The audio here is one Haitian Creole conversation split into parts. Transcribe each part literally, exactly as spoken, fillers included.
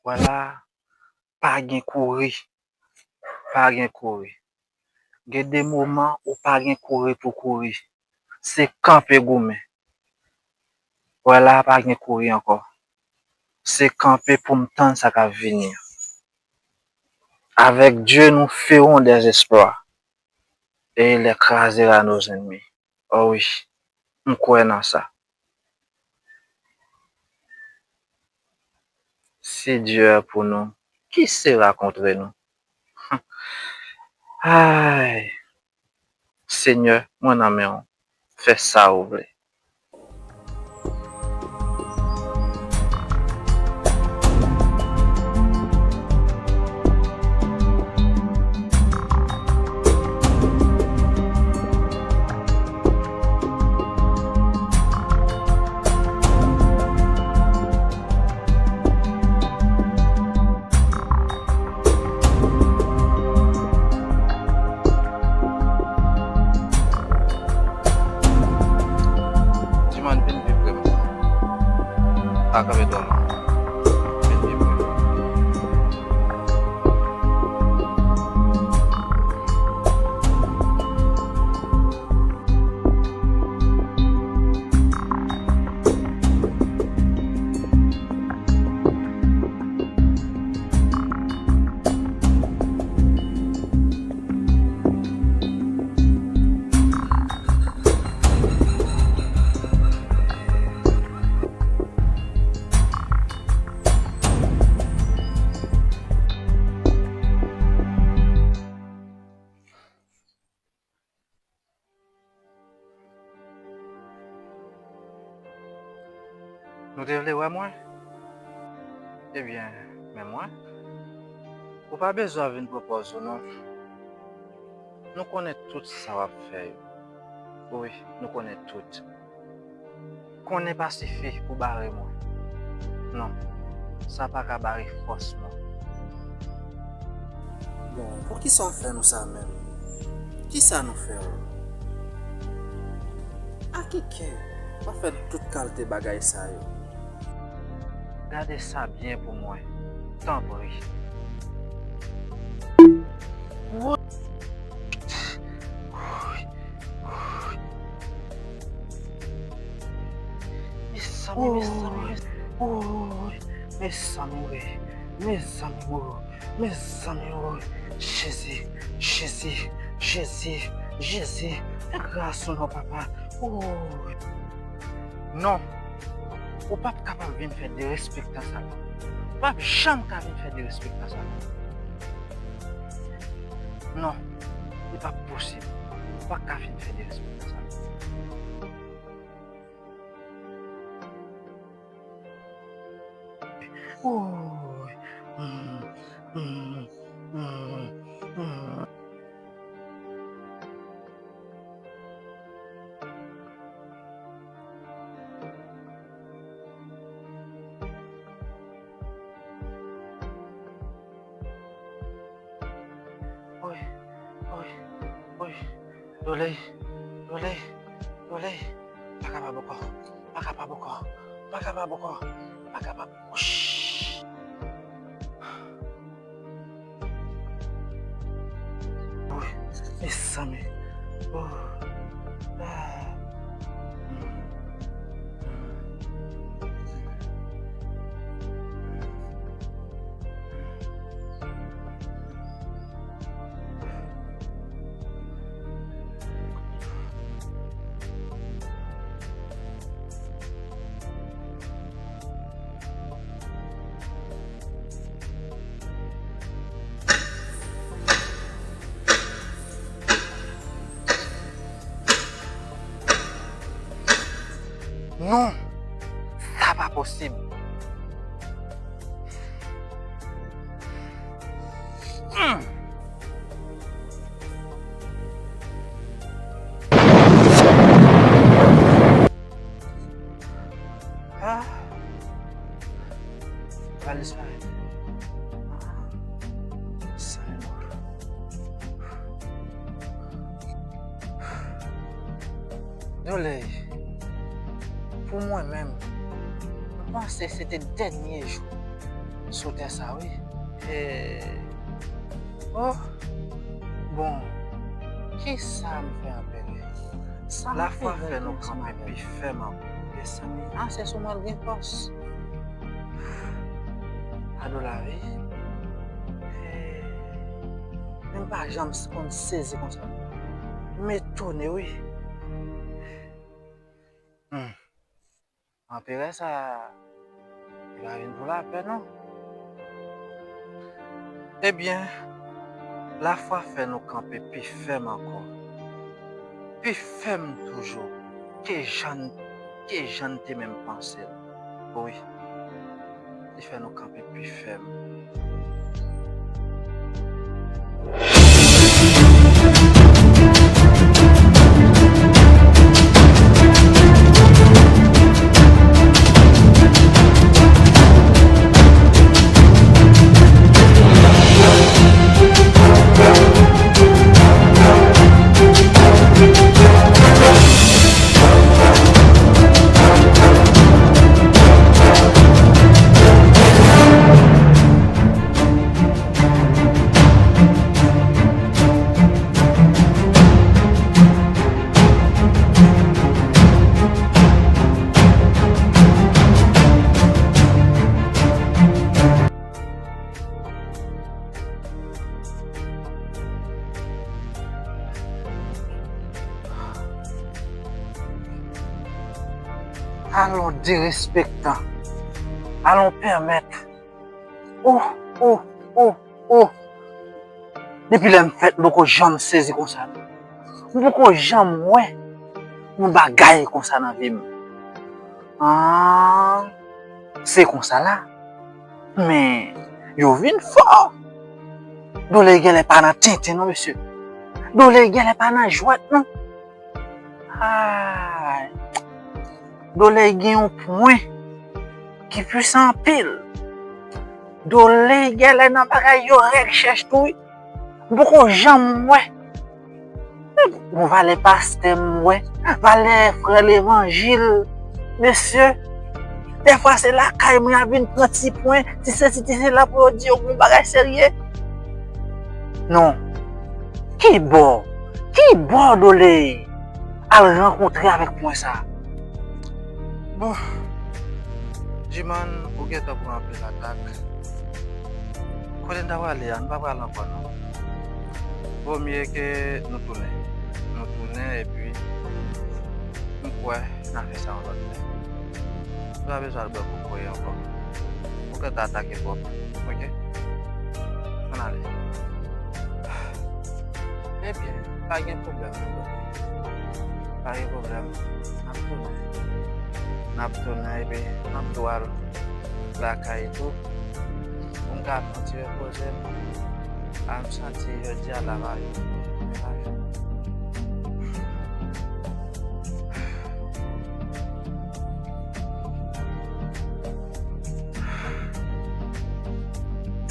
Wè la, pa gen kouri. Pa gen kouri. Gen de moman ou pa gen kouri pou kouri. Se kanpe goumen. Wè la, pa gen kouri ankò. Se kanpe pou m tann sa k ap vini an. Avec Dieu, nous ferons des exploits. Et il écrasera nos ennemis. Oh wi, m kwè nan sa. Si Dieu est pour nous, qui sera contre nous? Ay, Senyè, mwen nan men w. Fè sa ou vle. Diman, vin viv vrèman. Pa kanpe dòmi. Vin viv vrèman. Nou te vle wè mwen? Ebyen, men mwen. Ou pa bezwen vin pran pòz ou non. Nou konnen tout sa w ap fè yo. Wi, nou konnen tout. Konnen pa sifi pou bare mwen. Non, sa pa ka bare fòs mwen. Bon, poukisa w ap fè nou sa menm? Kisa nou fè w? Ak ki kè w ap fè tout kalte bagay sa yo? Gade sa byen pou mwen, tanpri. Mezanmi, mezanmi, mezanmi, mezanmi, mezanmi, mezanmi, Jezi, Jezi, Jezi, Jezi, fè gras non, papa. Non, ou p ap kapab vin fè derespektan sa la. Ou p ap janm ka vin fè derespektan sa la. Non, li p ap posib. Ou pa ka vin fè derespektan sa la. Woy. Woy, woy, woy. Doley, Doley, Doley. Pa kapab ankò, pa kapab ankò, pa kapab ankò, pa kapab. Woy, mezanmi. Oh. Ah. Non, sa pa posib. Hmm. Ah. Valiz pa rete. Sa menm. Doley, pou mwen menm, m panse se te dènye jou. sou tè sa wi. E, oh, bon, kisa m fè anpè? Sa m fè nou kanpe pi fèm ankò. Mezanmi, a se sou mwen l gen fòs. Ado lavi. E, men m pa janm konn sezi konsa. M etone wi. Hmm. Anperè sa, li pa vin pou lapè, non. Ebyen, lafwa fè nou kanpe pi fèm ankò. Pi fèm toujou ke jan, ke jan n te menm panse l. Wi, li fè nou kanpe pi fèm. Alon derespektan. Alon pèmèt. Oh, oh, oh, oh. Depi lè m fèt, m poko janm sezi konsa. M poko janm wè yon bagay konsa nan vi m. Ah, se konsa la. Men, yo vin fò. Doley genlè pa nan tenten non, mesye. Doley genlè pa nan jwèt non. Ay. Doley gen yon pwen ki pwisan anpil. Doley genlè nan bagay yo rèk chèch tou wi. M poko janm wè. Bon, valè pastè m wè, valè frè levanjil. Mesye, dèfwa se lakay mwen y ap vin pran ti pwen, ti sesi, ti sela pou yo di yo gon bagay serye. Non. Ki bò? Ki bò Doley al rankontre avèk pwen sa? Bon, Jiman, ou gentan pran anpil atak. Kote n ta prale a, n pa pral ankò non. Vo mye ke nou tounen. Nou tounen epi m kwè n a fè sa yon lòt lè. Nou pa bezwen al bwè kokoye ankò. Ou gentan atake kò w, oke? Ann ale. Ebyen, pa gen pwoblèm, pa gen pwoblèm. N ap tounen. N ap tounen epi n ap tou al lakay tou. Pou m ka pran ti repoze m. A, m santi jodi a la va yo.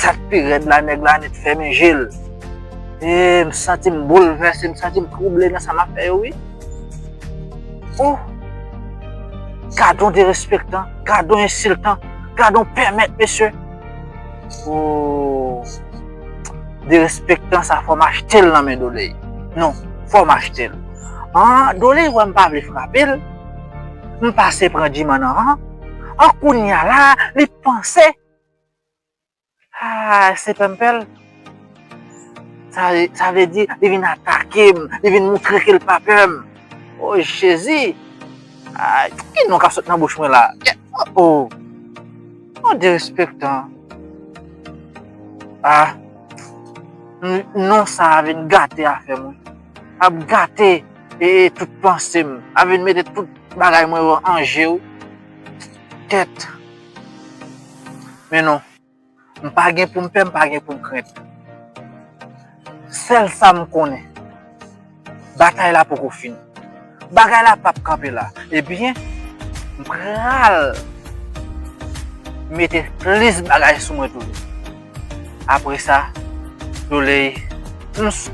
Sa k pi rèd la, nèg la nèt fèmen je l. E, m santi m boulvèse, m santi m twouble nan sa m ap fè yo, wi. Oh! Gadon derespektan, gadon ensiltan, gadon pèmèt, mesye. Oh! Derespektan sa, fò m achte l nan men Doley. Non, fò m achte l. An, Doley wè m pa vle frape l. M pase pran Jiman nan ran. An, kounye a la, li panse. Ah, se pèmpèl. Sa, sa vle di, li vin atake m, li vin moutre ke l pa pè m. Oh, Jezi! Ah, ki non k ap sot nan bouch mwen la? Oh, oh. Oh, derespektan. Ah, n-, non sa a vin gate afè mwen. Ap gate, e, e, tout panse m. Ap vin mete tout bagay mwen yo an je, wi. Kèt. Men non. M pa gen pou m pè, m pa gen pou m krent. Sèl sa m konnen, batay la poko fini. Bagay la p ap kanpe la. Ebyen, m pral mete plis bagay sou mwen toujou. Apre sa, Doley, m s-,